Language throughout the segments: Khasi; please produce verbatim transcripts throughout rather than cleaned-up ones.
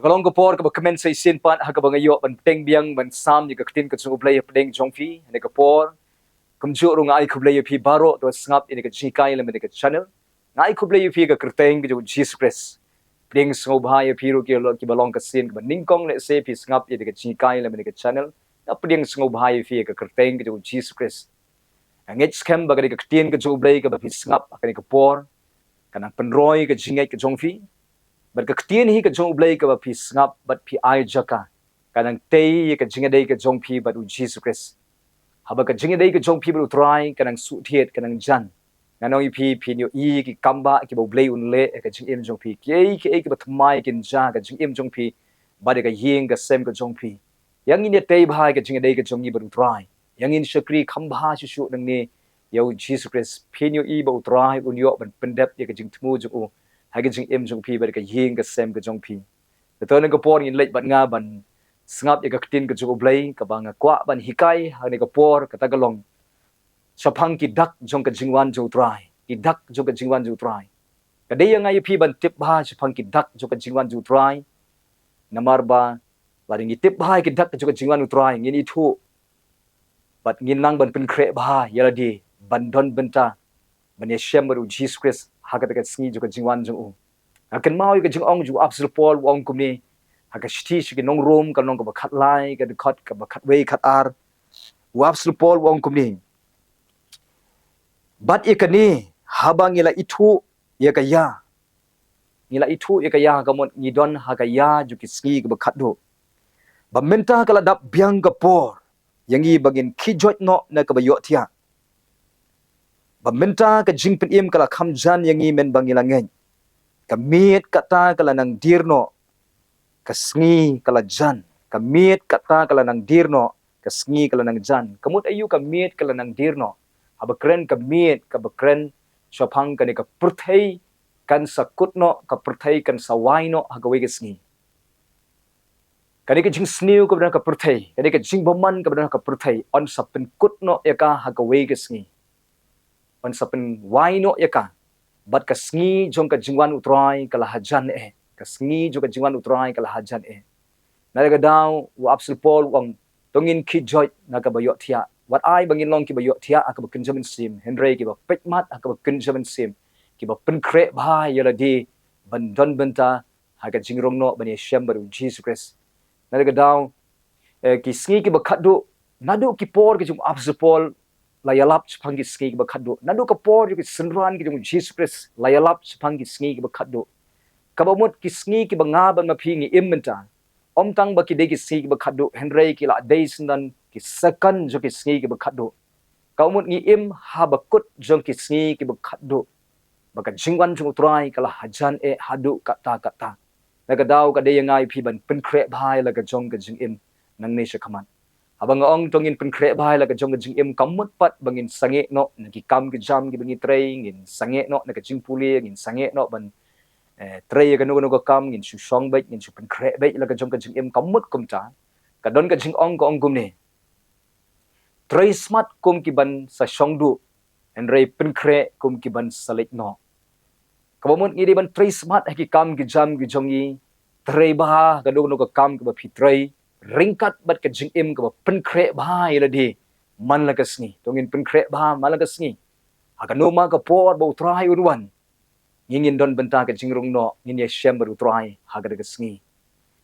Ka long ka por kaba kmen sa shisien pat ha kaba nga ïoh ban pdiang biang ban sam ïa ka ktien ka jong U Blei hapdeng jong phi ha kane ka por. Kumjuh ruh nga ai khublei ïa phi baroh kiba sngap ïa kane ka jinghikai lem ïa ka channel. Nga ai khublei ïa phi ha ka kyrteng ka jong U Jisu Khrist. Pdiang sngewbha ïa phi ruh ki lo- kiba long ka sien kaba nyngkong lehse phi sngap ïa kane ka jinghikai lem ïa ka channel. Nga pdiang sngewbha ïa phi ha ka kyrteng ka jong U Jisu Khrist. Nga ngeit skhem ba kane ka ktien ka jong U Blei kaba phi sngap ha kane ka por ka nang pynroi ka jingngeit ka jong phi. Bad ka ktien hi ka jong U Blei kaba phi sngap bad phi ai jaka ka nang tei ïa ka jingïadei ka jong phi bad U Jisu Khrist. Haba ka jingïadei ka jong phi bad U Trai ka nang suhthied, ka nang jan, nga ong ïa phi, phin ïohi ki kambah kiba U Blei un leh ha ka jingim jong phi. Kiei kiei kiba thymmai kin jia ha ka jingim jong phi bad ha ka ïing ka sem ka jong phi. Ïa ngin ïa tei bha ïa ka jingïadei ka jong ngi bad U Trai. Ïa ngin shakri kham bha shuh shuh nangne ïa U Jisu Khrist. Phin ïohi ba U Trai un ïoh ban pyndep ïa ka jingthmu jong u ha ka jingim jong phi bad ha ka ïing ka sem ka jong phi. Te to ha kane ka por ngin leit bad nga ban sngap ïa ka ktien ka jong U Blei kaba nga kwah ban hikai ha kane ka por, kata ka long shaphang ki dak jong ka jingwan jong U Trai. Ki dak jong ka jingwan jong U Trai. Ka dei ïa nga ïa phi ban tip bha shaphang ki dak jong ka jingwan jong U Trai. Namar ba lada ngi tip bha ïa ki dak jong ka jingwan U Trai ngin ithuh bad ngin nang ban pynkhreh bha ïa lade ban don bynta ban ïashem bad U Jisu Khrist ha kata ka sngi jong ka jingwan jong u. Nga kynmaw ïa ka jingong jong u Apostol Paul, u ong kumne ha ka shithi sha ki nong Rom, ka lynnong kaba khatlai, ka dkhot kaba khatwei khatar. U Apostol Paul u ong kumne: Bad ïa kane, haba ngi la ithuh ïa ka ïa, ngi la ithuh ïa ka ïa, ka mut ngi don ha ka ïa jong ki sngi kiba khatduh, ba mynta ka la dap biang ka por ïa ngi ba ngin khie joit noh na kaba ïohthiah. Ba mynta ka jingpynim ka la kham jan ïa ngi mynba ngi la ngeit. Ka miet kata ka la nang dier noh, ka sngi ka la jan. Ka miet kata ka la nang dier noh, ka sngi ka la nang jan. Ka mut aïu ka miet ka la nang dier noh? Haba kren ka miet, kaba kren shaphang kane ka pyrthei kan sa kut noh, ka pyrthei kan sa wai noh ha kawei ka sngi. Kane ka jingsniew kaba don ha ka pyrthei, kane ka jingbymman kaba don ha ka pyrthei, yn sa pynkut noh ïa ka ha kawei ka sngi. Yn sa pynwai noh ïa ka. Bad ka sngi jong ka jingwan U Trai ka la hajan eh. Ka sngi jong ka jingwan U Trai ka la hajan eh. Na kata ka daw u Apostol Paul u ong, to ngin khie joit na kaba ïohthiah. Wat ai ba ngin long kiba ïohthiah ha kaba kynja mynsiem, hynrei kiba peit mat ha kaba kynja mynsiem, kiba pynkhreh bha ïa lade ban don bynta ha ka jingrong noh ban ïashem bad U Jisu Khrist. Na kata ka daw, eh, ki sngi kiba khatduh, naduh ki por ki jong u Apostol Paul la ïalap shaphang ki sngi kiba khatduh. Naduh ka por jong ki synran ki jong U Jisu Khrist la ïalap shaphang ki sngi kiba khatduh. Kaba mut ki sngi kiba nga bad ma phi ngi im mynta, ym tang ba ki dei ki sngi kiba khatduh, hynrei ki la dei shisha ki second jong ki sngi kiba khatduh. Ka mut ngi im ha bakut jong ki sngi kiba khatduh. Ba ka jingwan jong U Trai ka la hajan eh haduh katta katta. Na kata ka daw ka dei ïa nga ïa phi ban pynkhreh bha ïa la ka jong ka jingim nangne shakhmat. Haba nga ong to ngin pynkhreh bha ïa la ka jong ka jingim, kam mut pat ba ngin sangeh noh na ki kam ki jam kiba ngi trei, ngin sangeh noh na ka jingpule, ngin sangeh noh ban, eh, trei ïa kano kano ka kam, ngin shu shong beit, ngin shu pynkhreh beit ïa la ka jong ka jingim, kam mut kumta. Ka don ka jingong ka ong kumne: Trei smat kum ki ban sa shong duh, hynrei pynkhreh kum ki ban sa leit noh. Kaba mut ngi dei ban trei smat ha ki kam ki jam ki jong ngi, trei bha ha kano kano ka kam kaba phi trei, ryngkat bad ka jingim kaba pynkhreh bha ïa lade man la ka sngi. To ngin pynkhreh bha man la ka sngi. Ha kano ma ka por ba U Trai un wan, ngi ngin don bynta ka jingrong noh, ngin ïashem bad U Trai ha kata ka sngi.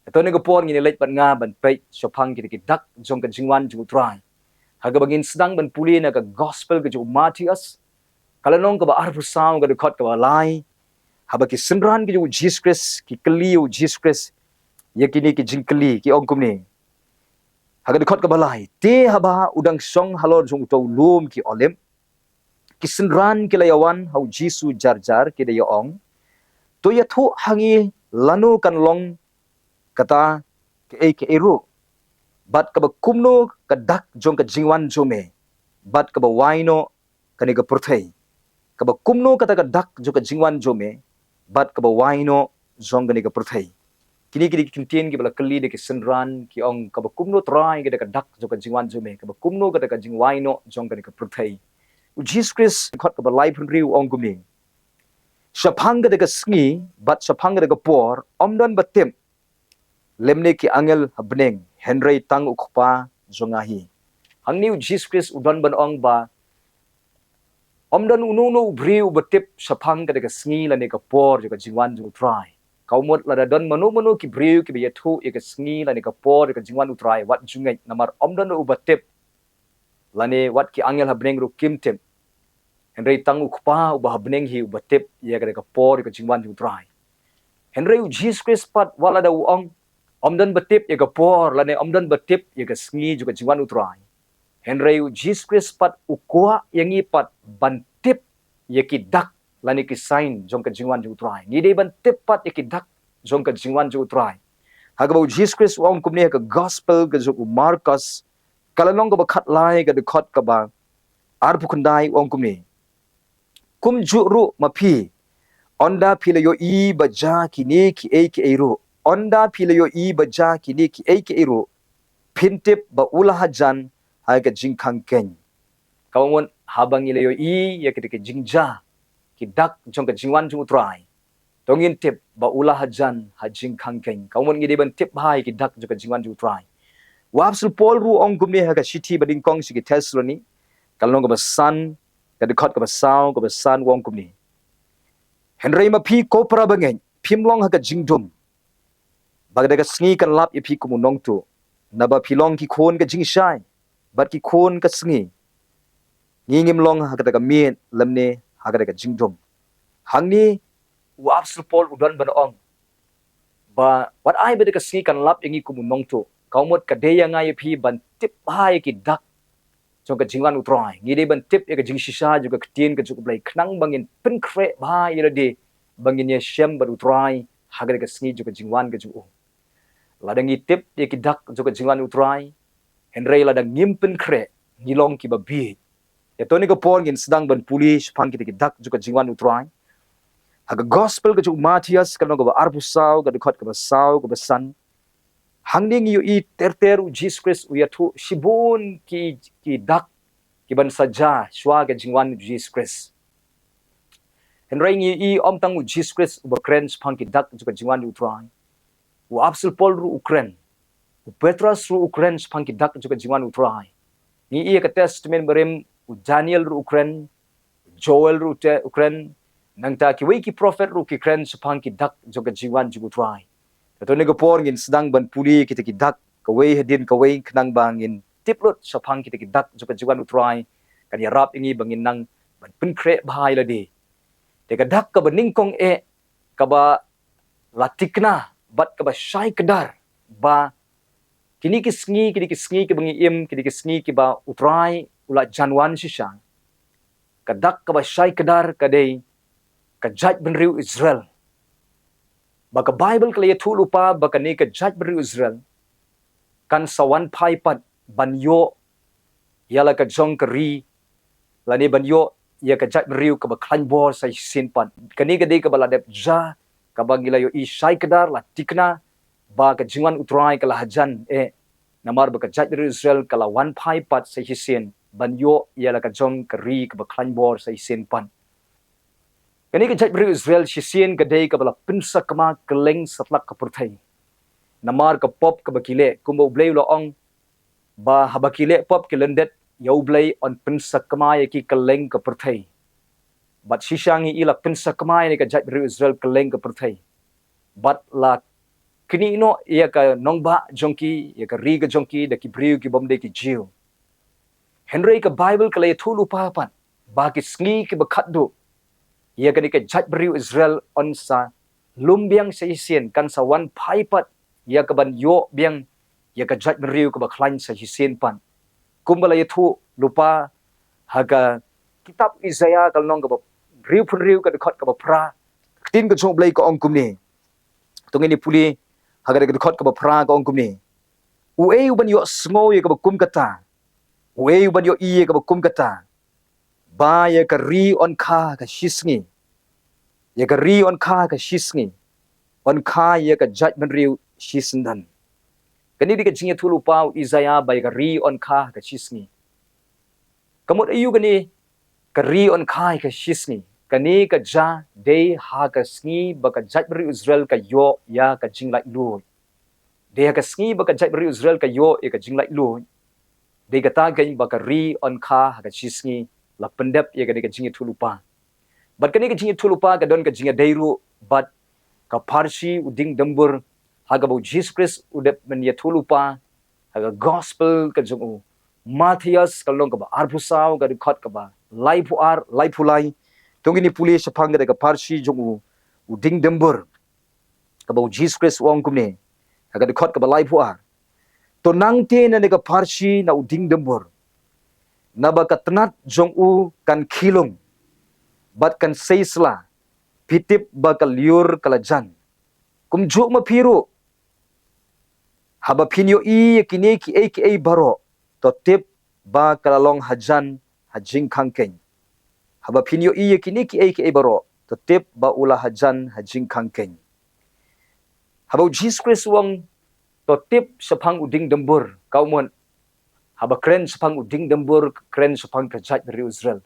Te to ha kane ka por ngin ïa leit bad nga ban peit shaphang kita ki dak jong ka jingwan jong U Trai. Ha kaba ngin sdang ban pule na ka gospel ka jong u Mathaios, ka lynnong kaba arphew saw, ka dkhot kaba lai. Haba ki synran ki jong U Jisu Khrist ki kylli ïa U Jisu Khrist ïa kine ki jingkylli, ki ong kumne ha ka dkhot kaba lai: Te haba u dang shong halor jong uta u lum ki Olib, ki synran ki la ïawan ha U Jisu jar jar, ki da ïa ong: To ïathuh ha ngi lano kan long kata kaei kaei ruh, bad kaba kumno ka dak jong ka jingwan jong me, bad kaba wai noh kane ka pyrthei. Kaba kumno kata ka dak jong ka jingwan jong me, bad kaba wai noh jong kane ka pyrthei. Kine ki dei ki kyntien kiba la kylli da ki synran, ki ong: Kaba kumno Trai kata ka dak jong ka jingwan jong me, kaba kumno kata ka jingwai noh jong kane ka pyrthei. U Jisu Khrist, dkhot kaba laiphew hynriew, u ong kumne: Shaphang kata ka sngi bad shaphang kata ka por ym don ba tip, lymne ki angel ha bneng, hynrei tang u Kpa jong nga hi. Hangne u Jisu Khrist u don ban ong ba ym don uno uno u briew uba tip shaphang ka dei ka sngi lane ka por jong ka jingwan jong u Trai. Ka mut lada don mano mano ki briew kiba ïathuh ïa ka sngi lane ka por jong ka jingwan u Trai, wat ju ngeit, namar ym don uba tip. Lane wat ki angel ha bneng ruh kim tip. Hynrei tang u Kpa uba ha bneng hi uba tip ïa ka dei ka por jong ka jingwan jong u Trai. Hynrei u Jisu Khrist pat wat lada u ong ym don ba tip ïa ka por lane ym don ba tip ïa ka sngi jong ka jingwan u Trai, hynrei u Jisu Khrist pat u kwah ïa ngi pat ban tip ïa ki dak lane ki sign jong ka jingwan jong u Trai. Ngi dei ban tip pat ïa ki dak jong ka jingwan jong u Trai. Ha kaba u Jisu Khrist u ong kumne ha ka gospel ka jong u Markos, ka lynnong kaba khatlai ka dkhot kaba arphew khyndai u ong kumne. Kumjuh ruh ma phi, ynda phi la ïohi ba jia kine kiei kiei ruh, ynda phi la ïohi ba jia kine kiei kiei ruh, phin tip ba u la hajan ha ka jingkhang keiñ. Ka mut haba ngi la ïohi ïa kita ki jingjia, ki dak jong ka jingwan jong u Trai, to ngin tip ba u la hajan ha jingkhang keiñ. Ka mut ngi dei ban tip bha ïa ki dak jong ka jingwan jong u Trai. U apostol Paul ruh u ong kumne ha ka shithi ba nyngkong sha ki Thessaloni, ka lynnong kaba san, ka dkhot kaba saw, kaba san u ong kumne. Hynrei ma phi ko para bangeit, phim long ha ka jingdum ba kata ka sngi kan lap ïa phi kum u nongtuh, naba phi long ki khun ka jingshai bad ki khun ka sngi. Ngi ngim long ha kata ka miet lymne ha kata ka jingdum. Hangne u apostol Paul u don ban ong ba wat ai ba kata ka sngi kan lap ïa ngi kum u nongtuh, ka mut ka dei ïa nga ïa phi ban tip bha ïa ki dak jong ka jingwan u Trai. Ngi dei ban tip ïa ka jingshisha jong ka ktien ka jong u Blei khnang ba ngin pynkhreh bha ïa lade ba ngin ïashem bad u Trai ha kata ka sngi jong ka jingwan ka jong u. Lada ngi tip ïa ki dak jong ka jingwan u Trai, hynrei lada ngim pynkhreh, ngi long kiba bieit. Ïa to kane ka por ngin sdang ban pule shaphang kita ki dak jong ka jingwan u Trai. Ha ka gospel ka jong u Mathaios ka lynnong kaba arphew saw, ka dkhot kaba saw, kaba san. Hangne ngi ïohi ter ter u Jisu Khrist u ïathuh shibun ki, ki dak kiban sa jia shuwa ka jingwan u Jisu Khrist. Hynrei ngi ïohi ym tang u Jisu Khrist uba kren shaphang ki dak jong ka jingwan u Trai. U apostol Paul ruh u kren. U Petros ruh u kren shaphang ki dak jong ka jingwan u Trai. Ngi ïohi ha ka Testament Barim, u Daniel ruh u kren, u Joel ruh te u kren, nangta kiwei ki prophet ruh ki kren shaphang ki dak jong ka jingwan jong u Trai. Te to kane ka por ngin sdang ban pule kita ki dak kawei hadien kawei khnang ba ngin tip lut shaphang kita ki dak jong ka jingwan u Trai, kan ïarap ïa ngi ba ngin nang ban pynkhreh bha ïa lade. Te ka dak kaba nyngkong eh, kaba la tikna bad kaba shai kdar ba kine ki sngi, kine ki sngi kiba ngi im, kine ki sngi kiba u Trai u la jan wan shisha. Ka dak kaba shai kdar ka dei ka jaitbynriew Israel. Ba ka Baibl ka la ïathuh lypa ba kane ka jaitbynriew Israel kan sa wan phai pat ban ïoh ïa la ka jong ka ri, lane ban ïoh ïa ka jaitbynriew kaba khlaiñ bor sa shisien pat. Kane ka dei kaba la dep jia, kaba ngi la ïohi shai kdar, la tikna ba ka jingwan u Trai ka la hajan eh, namar ba ka jaitbynriew Israel ka la wan phai pat sa shisien ban ïoh ïa la ka jong ka ri kaba khlaiñ bor sa shisien pat. Kane ka jaitbynriew Israel shisien ka dei kaba la pynsakma kylleng satlak ka pyrthei. Namar ka pop kaba ki leh, kumba u Blei u la ong ba haba ki leh pop ki lyndet ïa u Blei, yn pynsakma ïa ki kylleng ka pyrthei. Bad shisha ngi ïohi la pynsakma ïa ka jaitbynriew Israel kylleng ka pyrthei. Bad la knieh noh ïa ka nongbah jong ki, ïa ka ri ka jong ki da ki briew kibym dei ki Jiw. Hynrei ka Baibl ka la ïathuh lypa pat ba ki sngi kiba khatduh ïa kane ka jaitbynriew Israel yn sa lum biang sa shisien, kan sa wan phai pat ïa kaban ïoh biang ïa ka jaitbynriew kaba khlaiñ sa shisien pat. Kumba la ïathuh lypa ha ka kitab Isaïah ka lynnong kaba hynriewphew hynriew ka dkhot kaba phra, ka ktien ka jong u Blei ka ong kumne. To ngin ïa pule ha ka dkhot kaba phra ka ong kumne. Uei uban ïohsngew ïa kaba kum kata? Uei uban ïohi ïa kaba kum kata? Ba ïa ka ri yn kha ha ka shisngi. Ïa ka ri yn kha ha ka shisngi. Yn kha ïa ka jaitbynriew shisyndon. Kane dei ka jingïathuh lypa u Isaïah ba ïa ka ri yn kha ha ka shisngi. Ka mut aïu kane ka ri yn kha ha ka shisngi? Kane ka jia dei ha ka sngi ba ka jaitbynriew Israel ka ïoh ïa ka jinglaitluid. Dei ha ka sngi ba ka jaitbynriew Israel ka ïoh ïa ka jinglaitluid, dei kata keiñ ba ka ri yn kha ha ka shi sngi la pyndep ïa kane ka jingïathuhlypa. Bad kane ka jingïathuhlypa ka don ka jingïadei ruh bad ka pharshi u dieng dymbur, ha kaba u Jisu Khrist u dep ban ïathuhlypa ha ka gospel ka jong u Mathaios ka lynnong kaba arphew saw ka dkhot kaba laiphew ar, laiphew lai. To ngin ïa pule shaphang kata ka pharshi jong u, u dieng dymbur, kaba u Jisu Khrist u ong kumne ha ka dkhot kaba laiphew ar: To nangta na kane ka pharshi na u dieng dymbur, naba ka tnat jong u kan khie lung bad kan sei sla, phi tip ba ka lyiur ka la jan. Kumjuh ma phi ruh, haba phin ïohi ïa kine kiei kiei baroh, to tip ba ka la long hajan ha jingkhang keiñ. Haba phin ïohi ïa kine kiei kiei baroh, to tip ba u la hajan ha jingkhang keiñ. Haba u Jisu Khrist u ong to tip shaphang u dieng dymbur, ka mut haba kren shaphang u dieng dymbur, kren shaphang ka jaitbynriew Israel.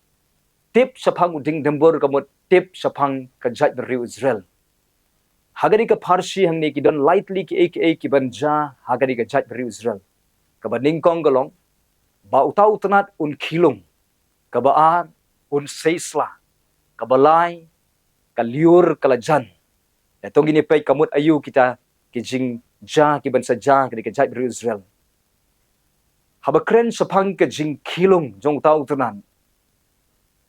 Tip shaphang u dieng dymbur ka mut tip shaphang ka jaitbynriew Israel. Ha kane ka pharshi hangne ki don lai tylli kiei kiei kiban jia ha kane ka jaitbynriew Israel. Kaba nyngkong ka long ba uta u tnat un khie lung, kaba ar un sei sla, kaba lai ka lyiur ka la jan. Ïa to ngin ïa peit ka mut aïu kita ki jingjia kiban sa jia ha kane ka jaitbynriew Israel. Haba kren shaphang ka jingkhie lung jong uta u tnat,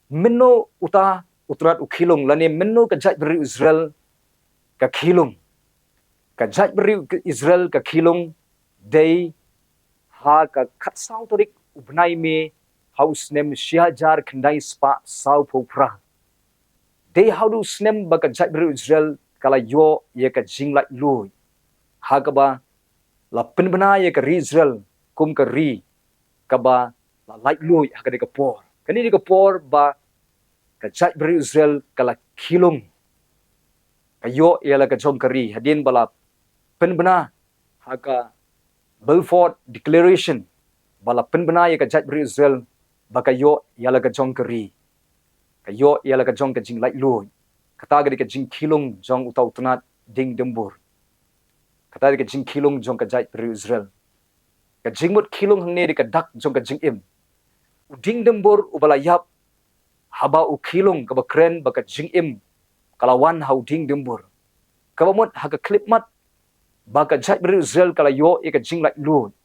mynno uta u tnat u khie lung lane mynno ka jaitbynriew Israel ka khie lung? Ka jaitbynriew Israel ka khie lung dei ha ka khatsaw tarik u bnai May, ha u snem shi hajar khyndai spah sawphew phra. Dei ha u snem ba ka jaitbynriew Israel ka la ïoh ïa ka jinglaitluid, ha kaba la pynbna ïa ka ri Israel kum ka ri kaba la laitluid ha kane ka por. Kane ka dei ka por ba ka jaitbynriew Israel ka la khie lung, ka ïoh ïa la ka jong ka ri, hadien ba la pynbna ha ka Balfour Declaration, ba la pynbna ïa ka jaitbynriew Israel ba ka ïoh ïa la ka jong ka ri, ka ïoh ïa la ka jong ka jinglaitluid. Kata ka dei ka jingkhie lung jong uta u tnat dieng dymbur. Kata ka dei ka jingkhie lung jong ka jaitbynriew Israel. Ka jingmut khie lung hangne dei ka dak jong ka jingim. U dieng dymbur uba la ïap, haba u khie lung, kaba kren ba ka jingim ka la wan ha u dieng dymbur, kaba mut ha ka khyllipmat ba ka jaitbynriew Israel ka la ïoh ïa ka jinglaitluid,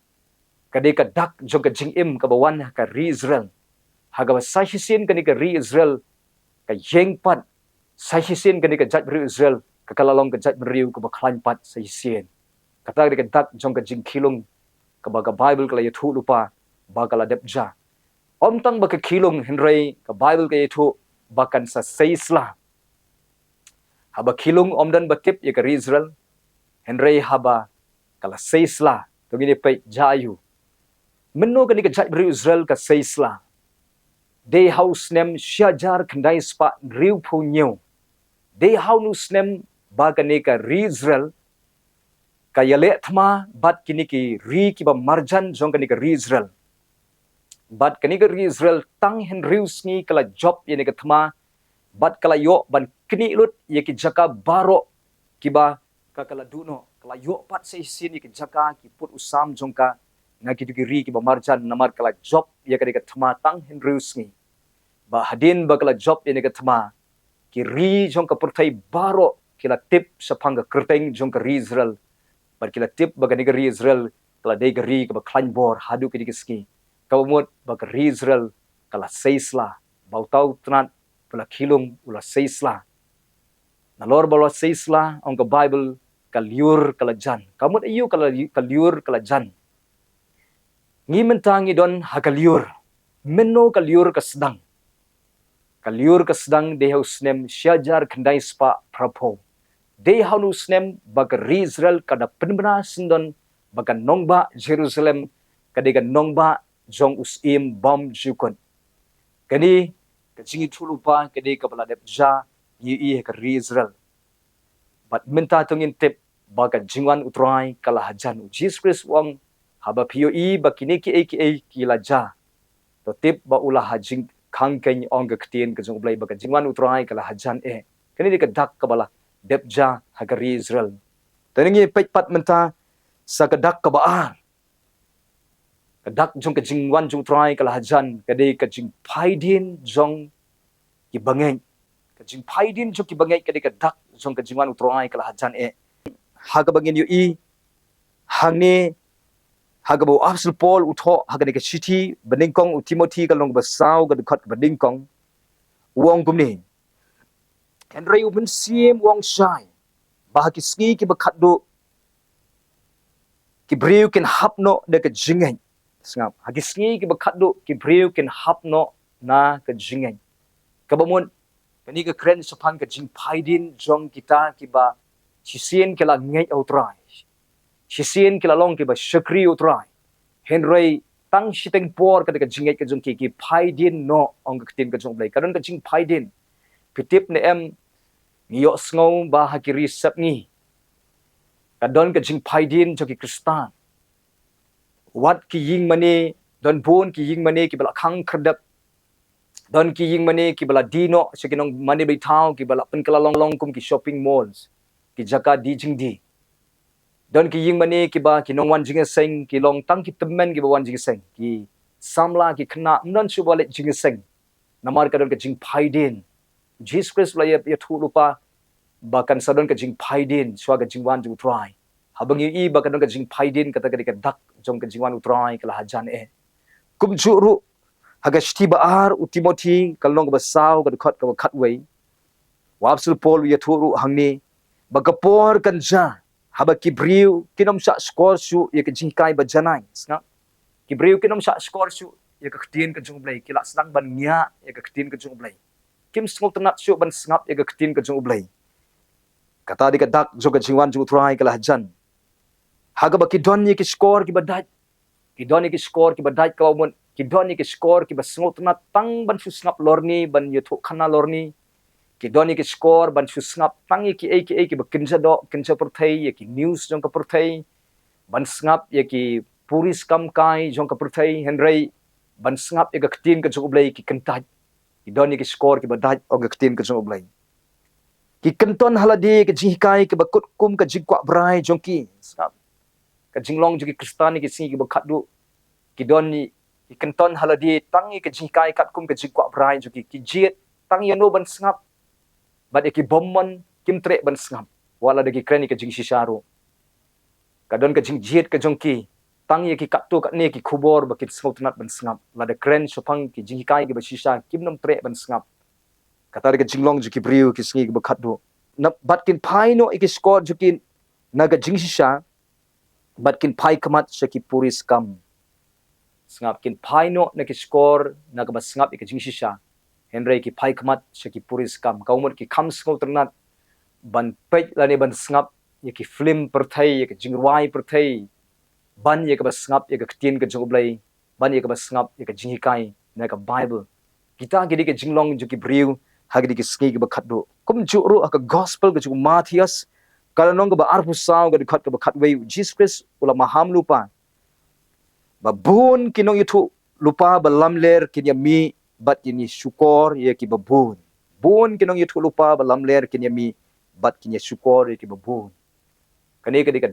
ka dei ka dak jong ka jingim kaba wan ha ka ri Israel. Ha kaba sa shisien kane ka ri Israel ka ïeng pat, sa shisien kane ka jaitbynriew Israel ka, ka la long ka jaitbynriew kaba khlaiñ pat sa shisien. Kata ka dei ka dak jong ka jingkhie lung kaba ka Baibl ka la ïathuhlypa ba ka la dep jia. Ym tang ba ka khie lung, hynrei ka Baibl ka ïathuh ba kan sa sei sla. Haba khie lung ym don ba tip ïa ka ri Israel, hynrei haba ka la sei sla, to ngin ïa peit jia aïu. Mynno kane ka jaitbynriew Israel ka sei sla? Dei ha u snem shi hajar khyndai spah hynriewphew hynñiew. Dei ha une u snem ba kane ka ri Israel ka ïaleh thma bad kine ki ri kiba marjan jong kane ka ri Israel. Bad kane ka ri Israel tang hynriew sngi ka la jop ïa kane ka thma, bad ka la ïoh ban knieh lut ïa ki jaka baroh kiba ka, ka la duh noh. Ka la ïoh pat sa shisien ïa ki jaka, ki pud u sam jong ka na kito ki ri kiba marjan, namar ka la jop ïa kane ka thma tang hynriew sngi. Ba hadien ba ka la jop ïa kane ka thma, ki ri jong ka pyrthei baroh ki la tip shaphang ka kyrteng jong ka ri Israel. Bad ki la tip ba kane ka ri Israel ka la dei ka ri kaba khlaiñ bor haduh kine ki sngi. Kaba mut ba ka ri Israel ka la sei sla, ba uta u tnat ba la khie lung u la sei sla. Nalor ba la sei sla, ong ka Baibl, ka lyiur ka la jan. Ka mut aïu ka la, ka lyiur ka la jan? Ngi mynta ngi don ha ka lyiur. Mynno ka lyiur ka sdang? Ka lyiur ka sdang dei ha u snem shi hajar khyndai spah phraphew. Dei ha une u snem ba ka ri Israel ka da pynbna syndon ba ka nongbah Jerusalem ka dei ka nongbah jong u syiem bymjukut. Kane ka jingïathuhlypa ka dei kaba la dep jia, ngi ïohi ha ka ri Israel. Bad mynta to ngin tip ba ka jingwan u Trai ka la hajan. U Jisu Khrist u ong, haba phi ïohi ba kine kiei kiei ki la jia, to tip ba u la ha jingkhang keiñ, ong ka ktien ka jong U Blei, ba ka jingwan u Trai ka la hajan eh. Kane dei ka dak kaba la dep jia ha ka ri Israel. To ngin ïa peit pat mynta sa ka dak kaba ar. Ka dak jong ka jingwan jong u Trai ka la hajan, ka dei ka jingphaidien jong ki bangeit. Ka jingphaidien jong ki bangeit ka dei ka dak jong ka jingwan u Trai ka la hajan eh. Ha kaba ngin ïohi hangne, ha kaba u Apostol Paul u thoh ha kane ka shithi banyngkong u Timothy ka lynnong ba saw ka dkhot kaba nyngkong, u ong kumne: Hynrei u Mynsiem u ong shai ba ha ki sngi kiba khatduh ki briew kin hap noh da ka jingngeit. Sngap, ha ki sngi kiba khatduh ki briew kin hap noh na ka jingngeit. Kaba mut, kane ka kren shaphang ka jingphaidien jong kita kiba shisien ki la ngeit ha u Trai, shisien ki la long kiba shakri u Trai, hynrei tang shiteng por kata ka jingngeit ka jong ki ki phaidien noh, ong ka ktien ka jong u Blei. Ka don ka jingphaidien. Phi tip ne em, ngi ïohsngew ba ha ki ri sepngi ka don ka jingphaidien jong ki Khristan. Wat ki ïing mane, don bun ki ïing mane kiba la khang khyrdep. Don ki ïing mane kiba la die noh sha ki nongmane baithaw, kiba la pynkylla long long kum ki shopping malls, ki jaka die jingdie. Don ki ïing mane kiba ki nongwan jingïaseng ki long tang ki tymmen kiba wan jingïaseng, ki samla ki khynnah ym don shuh ba leit jingïaseng. Namar ka don ka jingphaidien. Jisu Khrist u la ïa, ïathuh lypa ba kan sa don ka jingphaidien shuwa ka jingwan jong u Trai. Haba ngi ïohi ba ka don ka jingphaidien, kata ka dei ka dak jong ka jingwan u Trai ka la hajan eh. Kumjuh ruh, ha ka shithi ba ar u Timothy ka lynnong kaba saw ka dkhot kaba khatwei, u Apostol Paul u ïathuh ruh hangne ba ka por kan jia haba ki briew kin ym shah shkor shuh ïa ka jinghikai ba janai. Sngap, ki briew kin ym shah shkor shuh ïa ka ktien ka jong u Blei, ki la sdang ban ngiah ïa ka ktien ka jong u Blei. Kim sngewtynnat shuh ban sngap ïa ka ktien ka jong u Blei. Kata dei ka dak jong ka jingwan jong u Trai ka la hajan. Ha kaba ki don ïa ki shkor kiba dait. Ki don ïa ki shkor kiba dait, kaba mut ki don ïa ki shkor kiba sngewtynnat tang ban shu sngap lorni, ban ïathuh khana lorni. Ki don ïa ki shkor ban shu sngap tang ïa kiei kiei kiba kynja doh kynja pyrthei, ïa ki news jong ka pyrthei, ban sngap ïa ki puri skam kai jong ka pyrthei, hynrei ban sngap ïa ka ktien ka jong u Blei ki kyntait. Ki don ïa ki shkor kiba dait, ong ka ktien ka jong u Blei. Ki kynton ha lade ka jinghikai kiba kut kum ka jingkwah brai jong ki. Sngap, ka jinglong jong ki Khristan ha ki sngi kiba khatduh, ki don ïa, ki kynton ha lade tang ïa ka jinghikai katkum ka jingkwah brai jong ki. Ki jied tang ïano ban sngap, bad ïa ki bymman kim treh ban sngap wat lada ki kren ïa ka jingshisha ruh. Ka don ka jingjied ka jong ki tang ïa ki katto katne ki khubor ba kin sngewtynnat ban sngap. Lada kren shaphang ki jinghikai kiba shisha, kim nym treh ban sngap. Kata dei ka jinglong jong ki briew ha ki sngi kiba khatduh. Na, bad kin phai noh ïa ki shkor jong ki na ka jingshisha, bad kin phai khmat sha ki puri skam. Sngap, kin phai noh na ki shkor na kaba sngap ïa ka jingshisha, hynrei ki phai khmat sha ki puri skam. Kaba mut ki kham sngewtynnat ban peit lane ban sngap ïa ki film pyrthei, ïa ka jingrwai pyrthei, ban ïa kaba sngap ïa ka ktien ka jong u Blei, ban ïa kaba sngap ïa ka jinghikai na ka Baibl. Kita ki dei ka jinglong jong ki briew ha ki dei ki sngi kiba khatduh. Kumjuh ruh ha ka gospel ka jong u Mathaios, ka lynnong kaba arphew saw ka dkhot kaba khatwei, u Jisu Khrist u la maham lypa ba bun ki nongïathuh lypa ba lamler kin ïa mih bad kin ïa shukor ïa kiba bun. Bun ki nongïathuh lypa ba lamler kin ïa mih bad kin ïa shukor ïa kiba bun. Kane ka dei ka,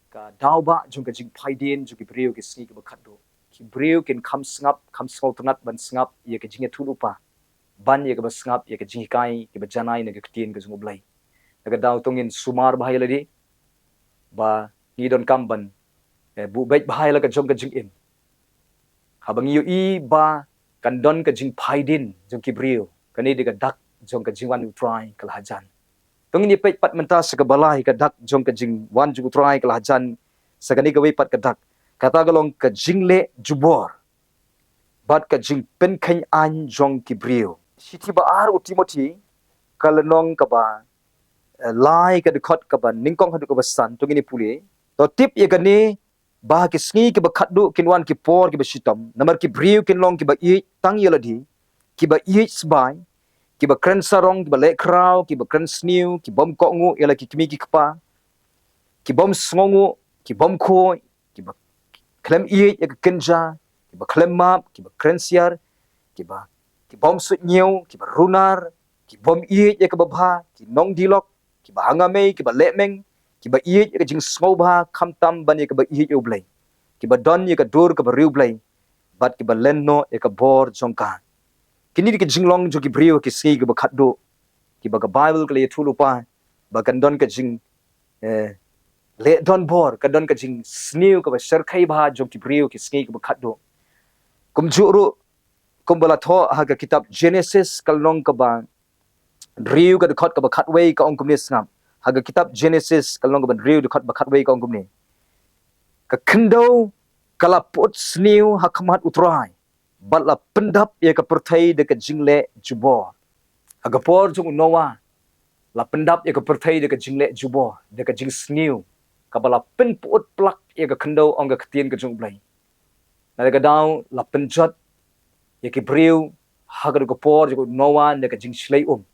ka daw ba jong ka jingphaidien jong ki briew ha ki sngi kiba khatduh. Ki briew kin kham sngap, kham sngewtynnat ban sngap ïa ka jingïathuh lypa, ban ïa kaba sngap ïa ka jinghikai kiba janai na ka ktien ka jong u Blei. Na ka daw to ngin sumar bha ïa lade ba ngi donkam ban, eh, buh beit bha ïa la ka jong ka jingim. Haba ngi ïohi ba kan don ka jingphaidien jong ki briew, kane dei ka dak jong ka jingwan u Trai ka la hajan. To ngin ïa peit pat mynta sha kaba lai ka dak jong ka jingwan jong u Trai ka la hajan, sha kane kawei pat ka dak. Kata ka long ka jingleh jubor bad ka jingpynkheiñ aiñ jong ki briew. Shithi ba ar u Timothy, ka lynnong kaba, eh, lai ka dkhot kaba nyngkong haduh kaba san, to ngin ïa pule. To tip ïa kane, ba ha ki sngi kiba khatduh kin wan ki por kiba shitom. Namar ki briew kin long kiba ïeit tang ïa lade, kiba ïeit sbai, kiba kren sarong, kiba leh khraw, kiba kren sniew, ki bym kohnguh ïa la ki kmie ki kpa, ki bym sngewnguh, ki bym khuid, kiba khlem ïeit ïa ka kynja, kiba khlem map, kiba kren siar, kiba, ki bym suidñiew, kiba runar, ki bym ïeit ïa kaba bha, ki nongdih lok, kiba hanga mei, kiba lehmeng, kiba ïeit ïa ka jingsngewbha khamtam ban ïa kaba ïeit ïa U Blei, kiba don ïa ka dur kaba riewblei, bad kiba len noh ïa ka bor jong ka. Kine dei ki jinglong jong ki briew ha ki sngi kiba khatduh, kiba ka Baibl ka la ïathuh lypa ba kan don ka jing, eh, leh donbor, kan don ka jingsniew kaba shyrkhei bha jong ki briew ha ki sngi kiba khatduh. Kumjuh ruh, kumba la thoh ha ka kitab Genesis ka lynnong kaba hynriew ka dkhot kaba khatwei ka ong kumne, sngap. Ha ka kitab Genesis ka lynnong kaba hynriew dkhot ba khatwei ka ong kumne: Ka khyndew ka la pyut sniew ha khmat U Trai, bad la pyndap ïa ka pyrthei da ka jingleh jubor. Ha ka por jong u Noah, la pyndap ïa ka pyrthei da ka jingleh jubor, da ka jingsniew, kaba la pynpyut plak ïa ka khyndew, ong ka ktien ka jong U Blei. Na kata ka daw la pynjot ïa ki briew ha kata ka por jong u Noah na ka jingshlei um.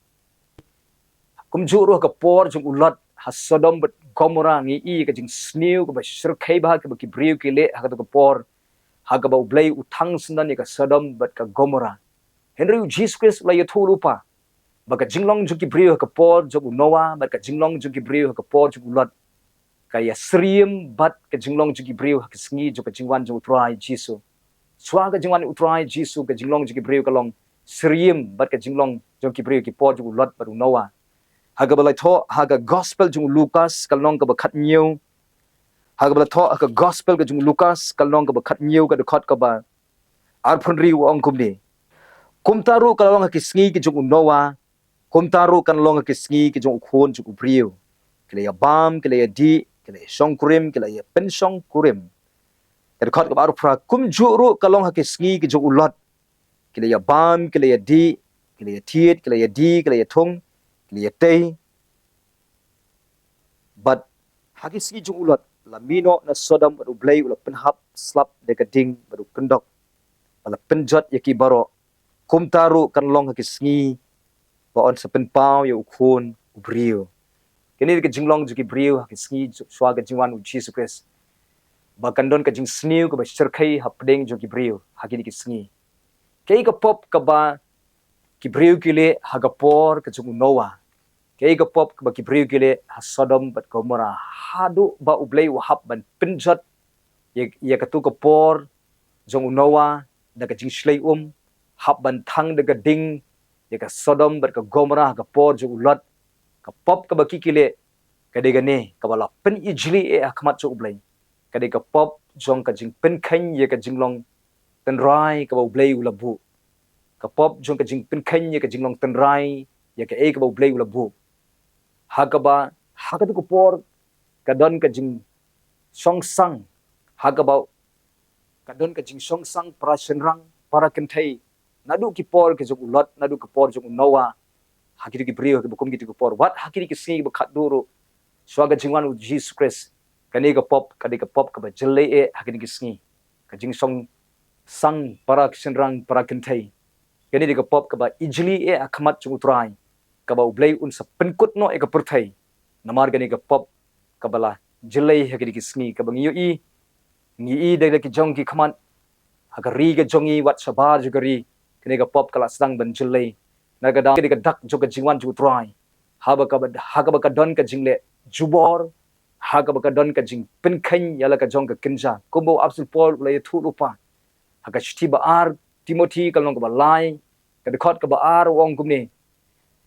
Kumjuh ruh ha ka por jong u Lot ha Sodom bad Gomorrah, ngi i ka jingsniew kaba shyrkhei bha kaba ki briew ki leh ha kata ka por, ha kaba U Blei u thang syndon ïa ka Sodom bad ka Gomorrah. Hynrei U Jisu Khrist u la ïathuh lypa ba ka jinglong jong ki briew ha ka por jong u Noah bad ka jinglong jong ki briew ha ka por jong u Lot ka ïasyriem bad ka jinglong jong ki briew ha ki sngi jong ka jingwan jong U Trai Jisu. Shuwa ka jingwan U Trai Jisu, ka jinglong jong ki briew ka long syriem bad ka jinglong jong ki briew ha ki por jong u Lot bad u Noah. Ha kaba la thoh ha ka Gospel jong u Lukas ka lynnong kaba khathynñiew, ha kaba la thoh ha ka Gospel ka jong u Lukas ka lynnong kaba khathynñiew ka dkhot kaba arphew hynriew, u ong kumne: Kumta ruh ka la long ha ki sngi ki jong u Noah, kumta ruh kan long ha ki sngi ki jong U Khun jong u briew. Ki la ïabam, ki la ïadih, ki la ïashongkurim, ki la ïapynshongkurim. Ka dkhot kaba arphew phra: Kumjuh ruh ka long ha ki sngi ki jong u Lot. Ki la ïabam, ki la ïadih, ki la ïathied, ki la ïadih, ki la ïathung, ki la ïatei. Bad ha ki sngi jong u Lot, la mih noh na Sodom bad U Blei u la pynhap slap da ka ding bad u kyndok, bad la pynjot ïa ki baroh. Kumta ruh kan long ha ki sngi ba yn sa pynpaw ïa U Khun u briew. Kine ki jinglong jong ki briew ha ki sngi shuwa ka jingwan U Jisu Khrist, ba kan don ka jingsniew kaba shyrkhei hapdeng jong ki briew ha kine ki sngi. Kaei ka pop kaba ki briew ki leh ha ka por ka jong u Noah? Kaei ka pop kaba ki briew ki leh ha Sodom bad Gomorrah, haduh ba U Blei u hap ban pynjot ïa, ïa katu ka por jong u Noah da ka jingshlei um, hap ban thang da ka ding ïa ka Sodom bad ka Gomorrah ha ka por jong u Lot? Ka pop kaba ki ki leh ka dei kane, kaba la pynijli eh ha khmat jong U Blei. Ka dei ka pop jong ka jingpynkheiñ ïa ka jinglong tynrai kaba U Blei u la buh. Ka pop jong ka jingpynkheiñ ïa ka jinglong tynrai ïa kaei kaba U Blei u la buh. Ha kaba ha katu ka por ka don ka jingshongsang, ha kaba ka don ka jingshongsang para shynrang, para kynthei, naduh ki por ki jong u Lot, naduh ki por jong u Noah, ha kito ki briew, ha kiba kum kito ki por, wat ha kito ki sngi kiba khatduh ruh shuwa ka jingwan U Jisu Khrist. Kane ka pop ka dei ka pop kaba jyllei eh ha kine ki sngi. Ka jingshongsang para shynrang, para kynthei. Kane dei ka pop kaba ijli eh ha khmat jong U Trai, kaba U Blei un sa pynkut noh ïa ka pyrthei. Namar kane ka pop kaba la jyllei ha kine ki sngi, kaba ngi ïohi, ngi i da la ki jong ki khmat ha ka ri ka jong ngi, wat shabar jong ka ri, kane ka pop ka la sdang ban jyllei. Na kata ka dei ka dak jong ka jingwan jong U Trai, ha kaba ka, ha kaba ka don ka jingleh jubor, ha kaba ka don ka jingpynkheiñ ïa la ka jong ka kynja. Kumba u Apostol Paul u la ïathuh lypa ha ka shithi ba ar Timothi ka lynnong kaba lai ka dkhot kaba ar, u ong kumne: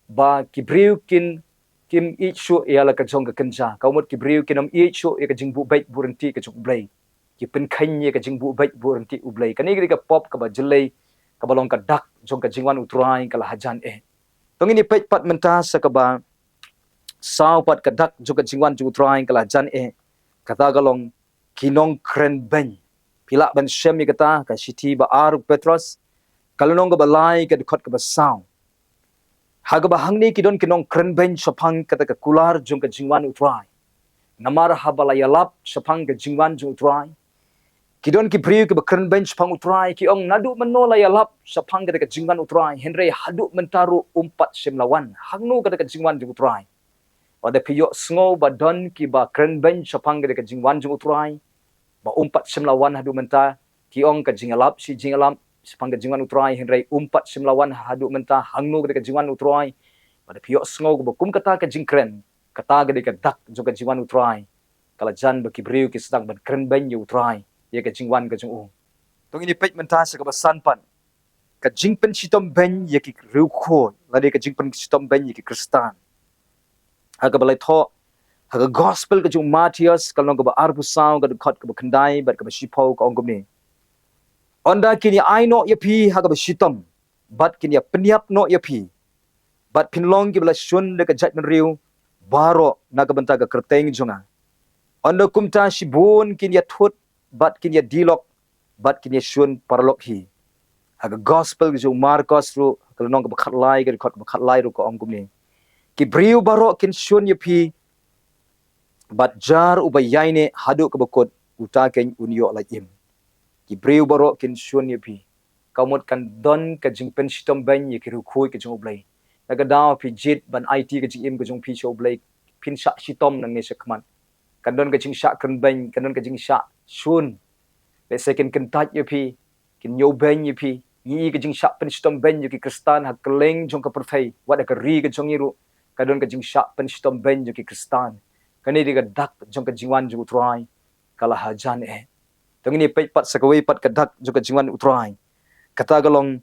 Ba ki briew kin, kim ïeit shuh ïa la ka jong ka kynja, ka mut ki briew kin ym ïeit shuh ïa ka jingbuh beit buh ryntih ka jong U Blei. Ki pynkheiñ ïa ka jingbuh beit buh ryntih U Blei. Kane ka dei ka pop kaba jyllei, kaba long ka dak jong ka jingwan U Trai ka la hajan eh. To ngin ïa peit pat mynta sa kaba saw pat, ka dak jong ka jingwan jong U Trai ka la hajan eh. Kata ka long ki nongkren beiñ. Phi lah ban shem ïa kata, ka shithi ba ar u Petros ka lynnong kaba lai ka dkhot kaba saw. Ha kaba hangne ki don ki nongkren beiñ shaphang kata ka kular jong ka jingwan U Trai. Namar haba la ïalap shaphang ka jingwan jong U Trai, ki don ki briew kiba kren beiñ shaphang U Trai, ki ong: Naduh mynno la ïalap shaphang kata ka jingwan U Trai, hynrei haduh mynta ruh um pat shym la wan? Hangno kata ka jingwan jong U Trai? Lada phi ïohsngew ba don kiba kren beiñ shaphang kata ka jingwan jong U Trai ba um pat shym la wan haduh mynta, ki ong: Ka jingïalap shi jingïalap shaphang ka jingwan U Trai, hynrei um pat shym la wan haduh mynta. Hangno kata ka jingwan U Trai? Lada phi ïohsngew kaba kum kata ka jingkren, Kata ka dei ka dak jong ka jingwan u Trai, ka la jan ba ki briew ki sdang ban kren beiñ ïa u Trai, ïa ka jingwan ka jong u. To ngin ïa peit mynta sha kaba san pat. Ka jingpynshitom beiñ ïa ki riewkhuid, lane ka jingpynshitom beiñ ïa ki Khristan. Ha kaba la thoh ha ka gospel ka jong u Mathaios, ka lynnong kaba arphew saw, ka dkhot kaba khyndai bad kaba shiphew, ka ong kumne: Ynda kin ïa ai noh ïa phi ha kaba shitom, bad kin ïa pynïap noh ïa phi, bad phin long kiba la shun da ka jaitbynriew baroh na ka bynta ka kyrteng jong nga. Ynda kumta shibun kin ïa thut, bad kin ïa dieng lok, bad kin ïa shun paralok hi. Ha ka gospel ka jong u Markos ruh, ka lynnong kaba khatlai, ka dkhot kaba khatlai ruh, ka ong kumne: Ki briew baroh kin shun ïa phi, bad jar uba ïaineh haduh kaba kut, uta keiñ un ïoh lait im. Ki briew baroh kin shun ïa phi. Ka mut kan don ka jingpynshitom beiñ ïa ki riewkhuid ka jong u Blei. Na ka daw phi jied ban aiti ka jingim ka jong phi sha u Blei, phin shah shitom nangne shakhmat. Kan don ka jingshah kren beiñ, kan don ka jingshah shun. Lehse kin kyntait ïa phi, kin ñiew beiñ ïa phi. Ngi i ka jingshah pynshitom beiñ jong ki Khristan ha kylleng jong ka pyrthei, wat ha ka ri ka jong ngi ruh ka don ka jingshah pynshitom beiñ jong ki Khristan. Kane dei ka dak jong ka jingwan jong u Trai, ka la hajan eh. To ngin ïa peit pat sa kawei pat ka dak jong ka jingwan u Trai. Kata ka long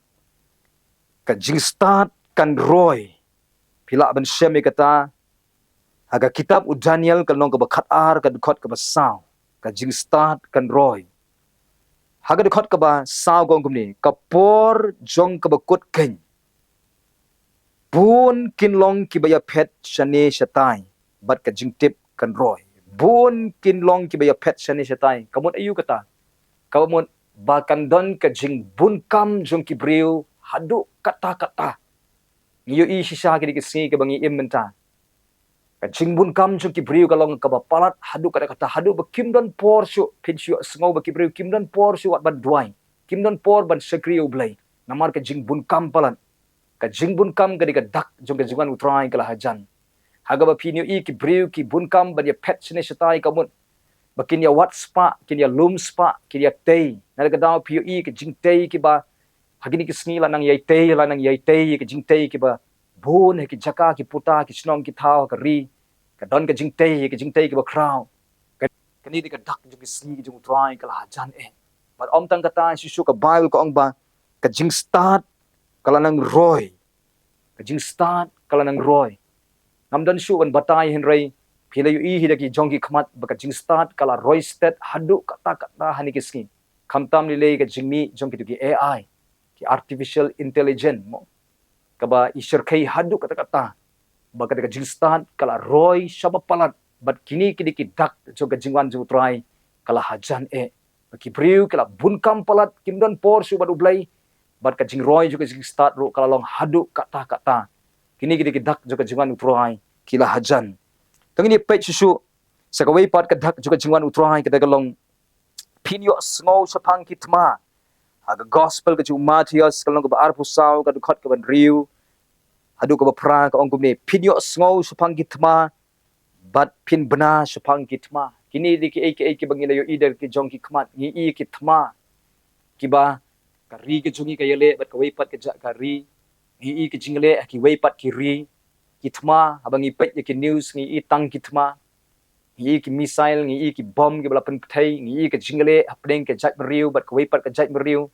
ka jingstad kan roi. Phi lah ban shem ïa kata ha ka kitab u Daniel, ka lynnong kaba khatar, ka dkhot kaba saw. Ka jingstad kan roi. Ha ka dkhot kaba saw ka ong kumne: Ka por jong kaba kut keiñ, bun kin long kiba ïaphet shane shatai, bad ka jingtip kan roi. Bun kin long kiba ïaphet shane shatai. Ka mut aïu kata? Ka mut ba kan don ka jingbunkam jong ki briew haduh katta katta. Ngi ïohi shisha kine ki sngi kiba ngi im mynta. Ka jingbunkam jong ki briew ka long kaba palat haduh katta katta, haduh ba kim don por shuh, phin shu sngew ba ki briew kim don por shuh wat ban duwai, kim don por ban shakri ïa u Blei, namar ka jingbunkam palat. Ka jingbunkam ka dei ka dak jong ka jingwan u Trai, ka la hajan. Ha kaba phin ïohi ki briew ki bunkam ban ïaphet shane shatai, ka mut ba kin ïa wad spah, kin ïa lum spah, kin ïa tei. Na ka daw phi ïohi ka jingtei kiba ha kine ki sngi la nang ïai tei, la nang ïai tei, ka jingtei kiba bun ha ki jaka, ki puta, ki shnong, ki thaw, ha ka ri. Ka don ka jingtei, ka jingtei kiba khraw. Ka, kane dei ka dak jong ki sngi ka jong u Trai, ka la hajan eh. Bad ym tang kata, shisha ka Baibl ka ong ba ka jingstad ka la nang roi. Ka jingstad ka la nang roi. Ngam don shuh ban batai hynrei phi la ïohi hi da ki jong ki khmat ba ka jingstad ka la roi stet haduh katta katta ha kine ki sngi. Khamtam lei lei ka jingmih jong kito ki A I, ki artificial intelligence mo, kaba i shyrkhei haduh katta katta. Ba kata ka jingstad ka la roi shaba palat. Bad kine ki dei ki dak jong ka jingwan jong u Trai, ka la hajan eh. Ba ki briew ki la bunkam palat, kim don por shuh bad u Blei. Bad ka jingroi jong ka jingstad ruh ka la long haduh katta katta. Kine ki dei ki dak jong ka jingwan u Trai, ki la hajan. To ngin ïa peit shuh shuh sa kawei pat ka dak jong ka jingwan u Trai, kata ka long: Phin ïohsngew shaphang ki thma. Ha ka gospel ka jong u Mathaios, ka lynnong kaba arphew saw, ka dkhot kaba hynriew haduh kaba phra, ka ong kumne: Phin ïohsngew shaphang ki thma, bad phin bna shaphang ki thma. Kine dei kiei kiei kiba ngi la ïohi da ki jong ki khmat, ngi i ki thma kiba ka ri ka jong ngi ka ïaleh bad kawei pat ka jaka ri. Ngi i ka jingleh ha kiwei pat ki ri. Ki thma, haba ngi peit ïa ki news, ngi i tang ki thma. Ngi i ki missile, ngi i ki bom kiba la pynpthei, ngi i ka jingleh hapdeng ka jaitbynriew bad kawei pat ka jaitbynriew.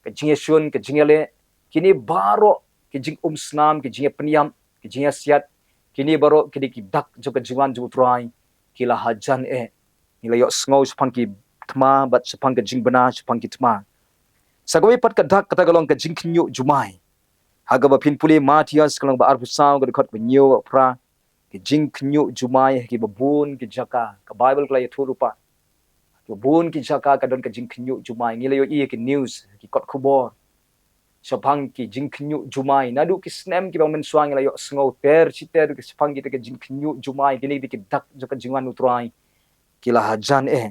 Ka jingïashun, ka jingïaleh. Kine baroh ki jingumsnam, ki jingïapynïap, ki jingïasiat. Kine baroh ki dei ki dak jong ka jingwan jong u Trai, ki la hajan eh. Ngi la ïohsngew shaphang ki thma bad shaphang ka jingbna shaphang ki thma. Sa kawei pat ka dak, kata ka long ka jingkhynñiuh jumai. Ha kaba phin pule Mathaios, ka lynnong ba arphew saw, ka dkhot ba hynñiew, ba phra. Ka jingkhynñiuh jumai ha kiba bun ki jaka. Ka Baibl ka la ïathuh ruh pat, ha kiba bun ki jaka ka don ka jingkhynñiuh jumai. Ngi la ïohi ha ki news, ha ki kot khubor, shaphang ki jingkhynñiuh jumai. Naduh ki snem kiba mynshuwa ngi la ïohsngew ter shi ter shaphang kita ki jingkhynñiuh jumai. Kine dei ki dak jong ka jingwan u Trai, ki la hajan eh.